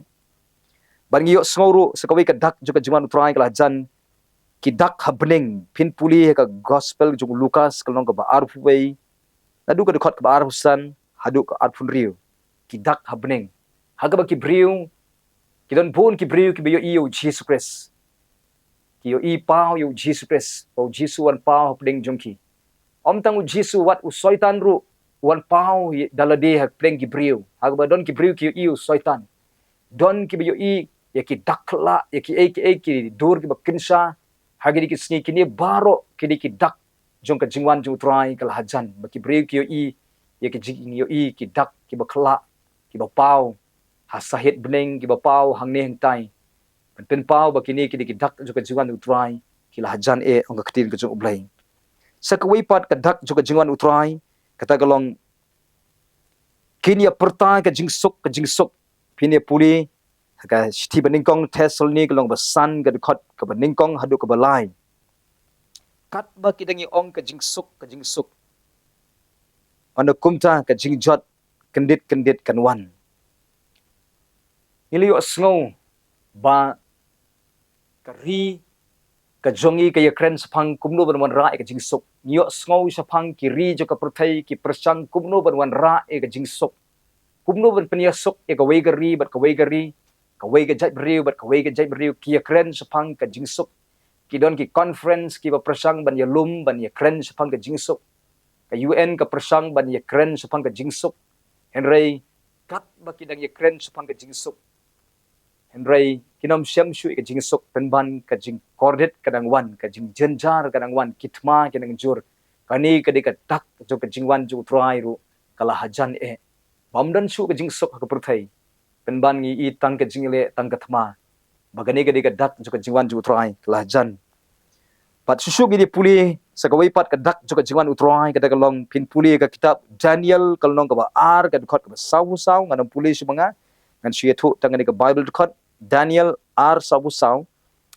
Bad ngi ïohsngew ruh sa kawei ka dak jong ka jingwan u Trai, ka la hajan. Ki dak ha bneng, phin pule ha ka gospel jong u Lukas, ka lynnong kaba arphew wei, naduh ka dkhot kaba arphew san haduh ka arphew hynriew. Ki dak ha bneng. Ha kaba ki briew, ki don bun ki briew kiba ïohi ïa u Jisu Khrist. Ki ïohi paw ïa u Jisu Khrist, ba u Jisu u wan paw hapdeng jong ki. Ym tang u Jisu, wat u Soitan ruh wan paw da lade ha pdeng ki briew. Ha kaba don ki briew ki ïohi u Soitan. Don kiba ïohi ïa ki dak khlak, ïa ki ei ki ei ki dur kiba kynsha. Ha kine ki sngi kine baroh kine ki dak jong ka jingwan jong u Trai ka la hajan. Ba ki briew ki ïohi ïa ki jing ïohi ki dak kiba khlak, kiba paw ha sahit bneng, kiba paw hangne hangtai. Ban pynpaw ba kine kine ki dak jong ka jingwan u Trai ki la hajan eh, ong ka ktien ka jong u Blei. Sa kawei pat ka dak jong ka jingwan u Trai kata ka long, kin ïa pyrta ka jingsuk, ka jingsuk. Phin ïa pule ha ka shithi ba nyngkong Thessaloni ka lynnong ba san, ka dkhot kaba nyngkong haduh kaba lai. Katba ki dang ïa ong ka jingsuk, ka jingsuk, hynda kumta ka jingjot kyndit kyndit kan wan. Ngi la ïohsngew ba ka ri ka jong ngi ka ïakren shaphang kumno ban wanrah ïa ka jingsuk. Ngi ïohsngew shaphang ki ri jong ka pyrthei ki pyrshang kumno ban wanrah ïa ka jingsuk. Kumno ban pynïasuk ïa kawei ka ri bad kawei ka ri, kawei ka jaitbynriew bad kawei ka jaitbynriew, ki ïakren shaphang ka jingsuk. Ki don ki conference kiba pyrshang ban ïalum ban ïakren shaphang ka jingsuk. Ka U N ka pyrshang ban ïakren shaphang ka jingsuk. Hynrei katba ki dang ïakren shaphang ka jingsuk, hynrei kin ym shem shuh ïa ka jingsuk, pynban ka jingkordit ka dang wan, ka jingjynjar ka dang wan, ki thma ki dang jur. Kane ka dei ka dak jong ka jingwan jong u Trai ruh ka la hajan eh. Bym don shuh ka jingsuk ha ka pyrthei. Pynban ngi i tang ka jingïaleh, tang ka thma. Ba kane ka dei ka dak jong ka jingwan jong u Trai ka la hajan. Bad shuh shuh ngi ïa pule sa kawei pat ka dak jong ka jingwan u Trai, kata ka long, phin pule ka kitab Daniel ka lynnong kaba ar, ka dkhot kaba saw phew saw. Ngan ym pule shuh ma nga, ngan shu ïathuh tang kane ka Bible dkhot, Daniel ar saw phew saw.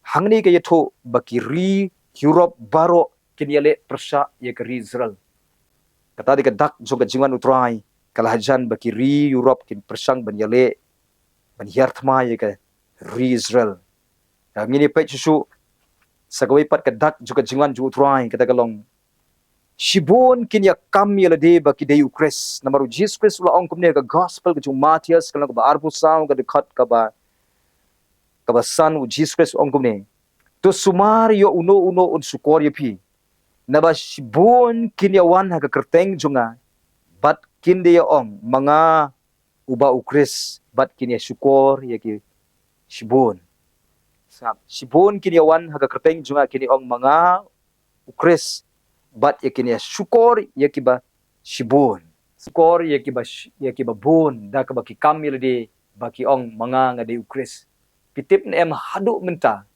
Hangne ka ïathuh ba ki ri Europe baroh kin ïaleh pyrshah ïa ka ri Israel. Kata dei ka dak jong ka jingwan u Trai ka la hajan ba ki ri Europe kin pyrshang ban ïaleh, ban hiar thma ïa ka ri Israel. Ngin ïa peit shuh shuh sa kawei pat ka dak jong ka jingwan jong u Trai, kata ka long, shibun kin ïa kam ïa lade ba ki dei u Khrist. Namar u Jisu Khrist u la ong kumne ha ka gospel ka jong u Mathaios ka lynnong kaba ar phew saw, ka dkhot kaba, kaba san, u Jisu Khrist u ong kumne: To sumar ïa uno uno un shukor ïa phi. Naba shibun kin ïa wan ha ka kyrteng jong nga bad kin da ïa ong, ma nga uba u Khrist, bad kin ïa shukor ïa ki shibun. Sa, shibun kin ïa wan ha ka kyrteng jong nga, kin ïa ong, ma nga u Khrist, bad ïa kin ïa shukor ïa kiba shibun. Shukor ïa kiba sh-, ïa kiba bun da kaba ki kam ïa lade ba ki ong, ma nga nga dei u Khrist. Phi tip ne em, haduh mynta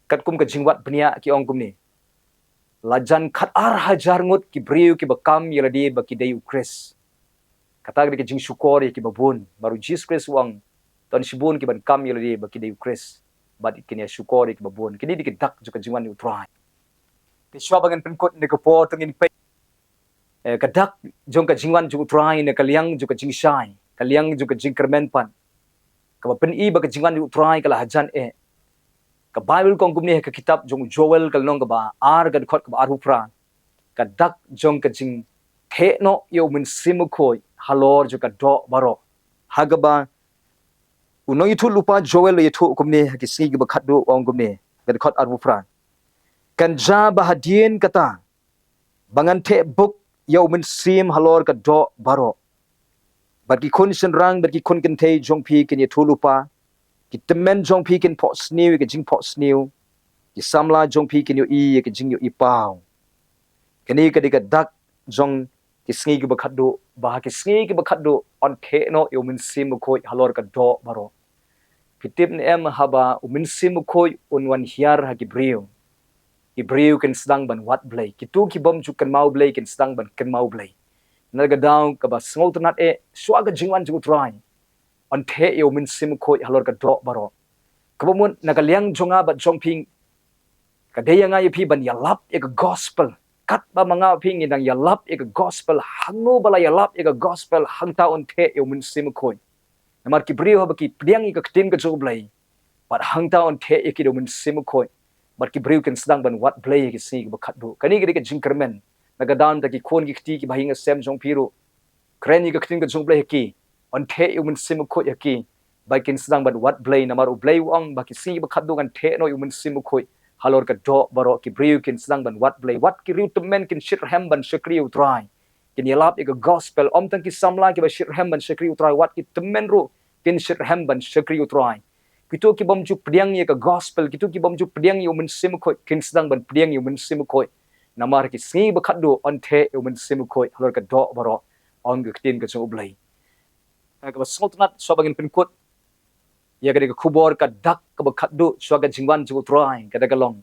katkum ka jingwad bniah ki ong kumne, la jan khatar hajar ngut ki briew kiba kam ïa lade ba ki dei u Khrist. Kata ka dei ka jingshukor ïa kiba bun. Namar u Jisu Khrist u ong, to shibun kiban kam ïa lade ba ki dei u Khrist, bad kin ïa shukor ïa kiba bun. Kine dei ki dak jong ka jingwan u Trai. Te shuwa ba ngan pynkut ne ka por, to ngin peit, eh, ka dak jong ka jingwan jong u Trai na ka liang jong ka jingshai, ka liang jong ka jingkyrmen pat. Kaba pyni ba ka jingwan jong u Trai ka la hajan eh. Ka Bible ka ong kumne ha ka kitab jong u Joel ka lynnong kaba ar, ka dkhot kaba ar phew phra: Ka dak jong ka jingtheh noh ïa u Mynsiem Bakhuid halor jong ka doh baroh. Ha kaba u nongïathuhlypa Joel u ïathuh kumne ha ki sngi kiba khatduh, u ong kumne, ka dkhot ar phew phra: Kan jia ba hadien kata ba ngan theh buk ïa u Mynsiem halor ka doh baroh. Bad ki khun shynrang bad ki khun kynthei jong phi kin ïathuhlypa, ki tymmen jong phi kin phohsniew ïa ka jingphohsniew, ki samla jong phi kin ïohi ïa ka jingïohi paw. Kane ka dei ka dak jong ki sngi kiba khatduh, ba ha ki sngi kiba khatduh yn theh noh ïa u Mynsiem Bakhuid halor ka doh baroh. Phi tip ne em, haba u Mynsiem Bakhuid un wan hiar ha ki briew, ki briew kin sdang ban wad Blei. Kito ki bym ju kynmaw Blei kin sdang ban kynmaw Blei. Na ka daw kaba sngewtynnad eh, shuwa ka jingwan jong u Trai, yn theh ïa u Mynsiem Bakhuid halor ka doh baroh. Kaba mut na ka liang jong nga bad jong phi, ka dei ïa nga ïa phi ban ïalap ïa ka gospel. Katba ma nga phi ngi dang ïalap ïa ka gospel, hangno ba la ïalap ïa ka gospel, hangta un theh ïa u Mynsiem Bakhuid. Namar ki briew haba ki pdiang ïa ka ktien ka jong u Blei, bad hangta un theh ïa ki da u Mynsiem Bakhuid, bad ki briew kin sdang ban wad Blei ha ki sngi kiba khatduh. Kane ka dei ka jingkyrmen. Na ka daw ta ki khun ki kti kiba ha ïing ha sem jong phi ruh, kren ïa ka ktien ka jong u Blei ha ki, yn theh ïa u Mynsiem Bakhuid ha ki, ba kin sdang ban wad Blei. Namar u Blei u ong ba ki sngi kiba khatduh ngan theh noh ïa u Mynsiem Bakhuid halor ka doh baroh, ki briew kin sdang ban wad Blei. Wat ki riew tymmen kin shit rhem ban shakri ïa u Trai. kin ïalap ïa ka gospel. Ym tang ki samla kiba shitrhem ban shakri U Trai, wat ki tymmen ruh kin shitrhem ban shakri U Trai. Kito ki bym ju pdiang ïa ka gospel, kito ki bym ju pdiang ïa U Mynsiem Bakhuid, kin sdang ban pdiang ïa U Mynsiem Bakhuid. Namar ki sngi ba khatduh yn theh ïa U Mynsiem Bakhuid halor ka doh baroh, ong ka ktien ka jong U Blei. Kaba sngewtynnat, shuwa ba ngin pynkut ïa kane ka khubor ka dak kaba khatduh shuwa ka jingwan jong U Trai, ka da ka long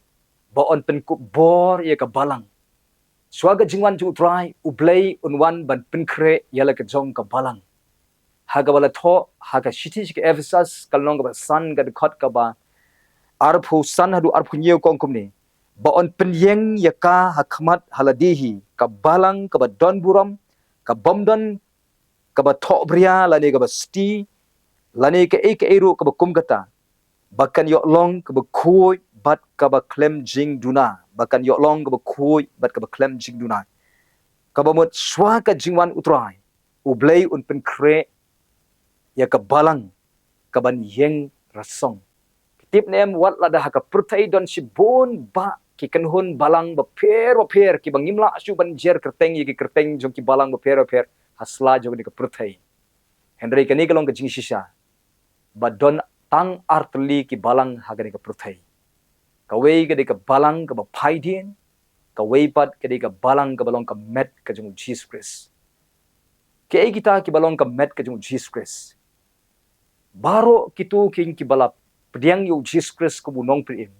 ba yn pynkup bor ïa ka balang. Shuwa ka jingwan jong U Trai, U Blei un wan ban pynkhreh ïa la ka jong ka balang. Ha kaba la thoh ha ka shithi sha ki Ephesus, ka lynnong kaba san, ka dkhot kaba arphew san haduh arphew hynñiew, ka ong kumne: Ba yn pynïeng ïa ka ha khmat ha lade hi, ka balang kaba don burom, ka bym don kaba thohbria lane kaba sti, lane kaei kaei ruh kaba kum kata, ba kan ïoh long kaba khuid bad kaba khlem jingduna, ba kan ïoh long kaba khuid bad kaba khlem jingduna. Kaba mut shuwa ka jingwan U Trai, U Blei un pynkhreh ïa ka balang kaban ïeng rasong. Tip ne em, wat lada ha ka pyrthei don shibun bah ki kynhun balang bapher bapher kiba ngim lah shuh ban jer kyrteng ïa ki kyrteng jong ki balang bapher bapher ha sla jong kane ka pyrthei. Hynrei kane ka long ka jingshisha ba don tang artylli ki balang ha kane ka pyrthei. Kawei ka dei ka balang kaba phaidien, kawei pat ka dei ka balang kaba long ka met ka jong U Jisu Khrist. Kiei kita kiba long ka met ka jong U Jisu Khrist? Baroh kito ki, kiba la pdiang ïa U Jisu Khrist kum u nongpynim,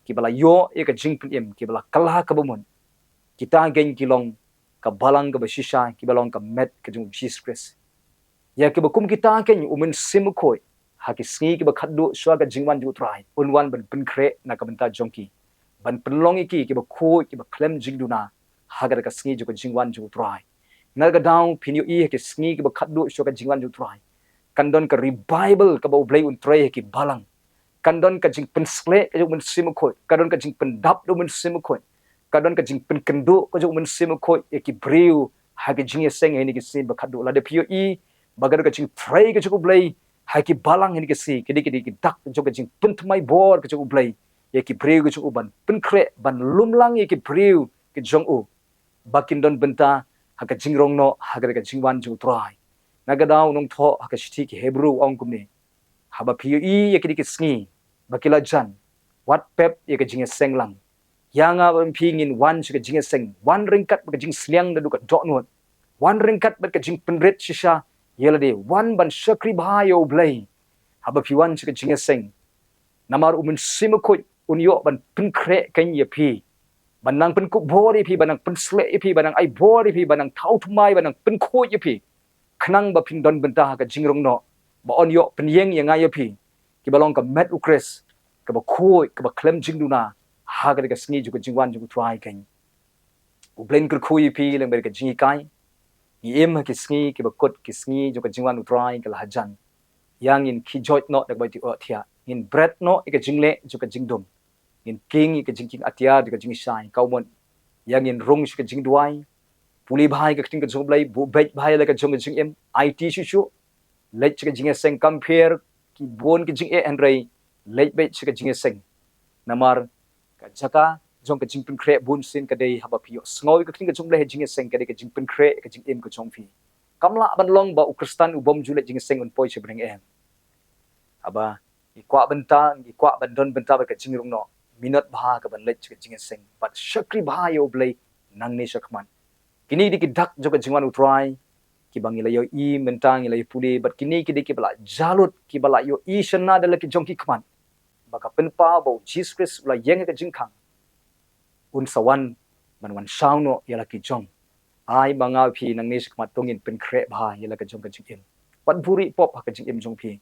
kiba la ïoh ïa ka jingpynim, kiba la kylla kaba mut, kita kein ki long ka balang kaba shisha, kiba long ka met ka jong U Jisu Khrist. Ïa kiba kum kita kein U Mynsiem Bakhuid, ha ki sngi kiba khatduh shuwa ka jingwan jong U Trai, un wan ban pynkhreh na ka bynta jong ki, ban pynlong ïa ki kiba khuid, kiba khlem jingduna ha kata ka sngi jong ka jingwan jong U Trai. Na ka daw phin ïohi ha ki sngi kiba khatduh shuwa ka jingwan jong U Trai, kan don ka revival kaba U Blei un trei ha ki balang. Kan don ka jingpynsleh ka jong U Mynsiem Bakhuid, ka don ka jingpyndap da U Mynsiem Bakhuid, ka don ka jingpynkynduh ka jong U Mynsiem Bakhuid ïa ki briew ha ki jingïaseng ha kine ki sngi ba khatduh. Lada phi ïohi ba ka don ka jingtrei ka jong U Blei ha ki balang ha kine ki sngi, ki dei, ki dei ki dak jong ka jingpynthymmai bor ka jong U Blei ïa ki briew ka jong U, ban pynkhreh, ban lumlang ïa ki briew ka jong U ba kin don bynta ha ka jingrong noh ha ka, ka jingwan jong U Trai. Na ka daw u nongthoh ha ka shithi ki Hebru u ong kumne: Haba phi ïohi ïa kine ki sngi ba ki la jan, wat pep ïa ka jingïaseng lang. Ïa nga bad phi ngin wan sha ka jingïaseng, wan ryngkat bad ka jingsliang naduh ka dohnud, wan ryngkat bad ka jingpynrit shisha ïa lade, wan ban shakri bha ïa U Blei haba phi wan sha ka jingïaseng. Namar U Mynsiem Bakhuid un ïoh ban pynkhreh kein ïa phi, ban nang pynkup bor ïa phi, ban nang pynsleh ïa phi, ban nang ai bor ïa phi, ban nang thaw thymmai, ban nang pynkhuid ïa phi, khnang ba phin don bynta ha ka jingrong noh, ba yn ïoh pynïeng ïa nga ïa phi, kiba long ka met U Khrist, kaba khuid, kaba khlem jingduna ha kata ka sngi jong ka jingwan jong U Trai kein. U Blei un kyrkhu ïa phi lem bad ka jinghikai. Ngi im ha ki sngi kiba kut, ki sngi jong ka jingwan U Trai ka la hajan. Ïa ngin khie joit noh da kaba ïohthiah, ngin bret noh ïa ka jingleh jong ka jingdum, ngin kieng ïa ka jingkieng atiar da ka jingshai. Ka mut, ïa ngin rung sha ka jingduwai, pule bha ïa ka ktien ka jong U Blei, buh beit bha ïa la ka jong ka jingim, aiti shuh shuh, leit sha ka jingïaseng. Kam pher ki bun ki jingeh, hynrei leit beit sha ka jingïaseng. Namar ka jaka jong ka jingpynkhreh bunsien ka dei haba phi ïohsngew ïa ka ktien ka jong U Blei ha jingïaseng, ka dei ka jingpynkhreh ïa ka jingim ka jong phi. Kam lah ban long ba u Khristan u bym ju leit jingïaseng un poi sha bneng, em. Haba ngi kwah bynta, ngi kwah ban don bynta bad ka jingrung noh, minot bha ka ban leit sha ka jingïaseng bad shakri bha ïa U Blei nangne shakhmat. Kine ki dei ki dak jong ka jingwan U Trai kiba ngi la ïohi mynta, ngi la ïa pule, bad kine ki dei kiba la jah lut, kiba la ïohi shynna da la ki jong ki khmat, ba ka pynpaw ba U Jisu Khrist u la ïeng ha ka jingkhang, un sa wan ban wan shaw noh ïa la ki jong. Ai ma nga phi nangne shakhmat to ngin pynkhreh bha ïa la ka jong ka jingim. Wat buhrieh pop ha ka jingim jong phi.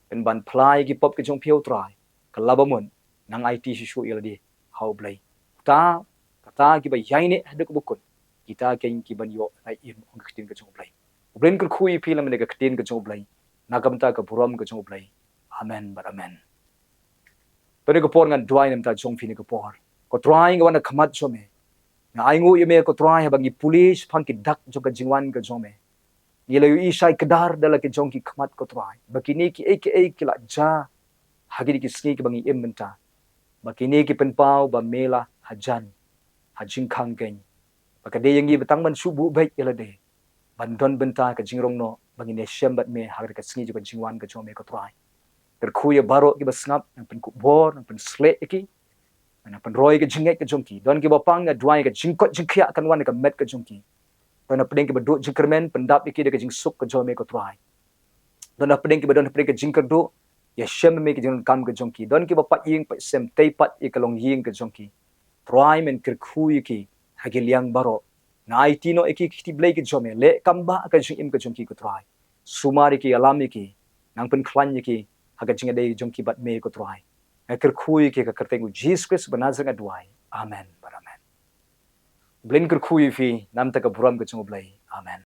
Pynban phla ïa ki pop ki jong phi ha U Trai, ka la ba mut nang aiti shuh shuh ïa lade ha U Blei. Kata, kata kiba ïaineh haduh kaba kut, kita kein ki ban ïoh lai im, ong ka ktien ka jong U Blei. U Blei un kyrkhu ïa phi lem bad ka ktien ka jong U Blei, na ka bynta ka burom ka jong U Blei. Amen bad amen. To kane ka por ngan duwai na ka bynta jong phi kane ka por. Ko Trai, nga wan ha khmat jong me. Nga ainguh ïa me ko Trai, haba ngi pule shaphang ki dak jong ka jingwan ka jong me, ngi la ïohi shai kdar da la ki jong ki khmat ko Trai, ba kine kiei kiei ki la jah ha kine ki sngi kiba ngi im mynta, ba kine ki pynpaw ba me la hajan ha jingkhang kein, ba ka dei ïa ngi ba tang ban shu buh beit ïa lade, ban don bynta ka jingrong noh ba ngin ïashem bad me ha ka sngi jong ka jingwan ka jong me ko Trai. Kyrkhu ïa baroh kiba sngap, nang pynkup bor, nang pynsleh ïa ki, nang pynroi ka jingngeit ka jong ki. Don kiba pang, nga duwai ka jingkoit jingkhiah kan wan ha ka met ka jong ki. Don hapdeng kiba duh jingkyrmen, pyndap ïa ki da ka jingsuk ka jong me ko Trai. Don hapdeng kiba don hapdeng ka jingkyrduh, ïashem me ka jingkam ka jong ki. Don kiba pat ïing pat sem, tei pat ïa ka longïing ka jong ki. Trai men kyrkhu ïa ki ha ki liang baroh. Nang aiti noh ïa ki ki kti blei ki jong me, leh kam ba ka jingim ka jong ki ko Trai. Sumar ïa ki, ïalam ïa ki, nang pynkhlaiñ ïa ki ha ka jingïadei jong ki bad me ko Trai. Nga kyrkhu ïa ki ha ka kyrteng u Jisu Khrist ba Nasaret nga duwai. Amen bad amen. U Blei un kyrkhu ïa phi na ka bynta ka burom ka jong u Blei. Amen.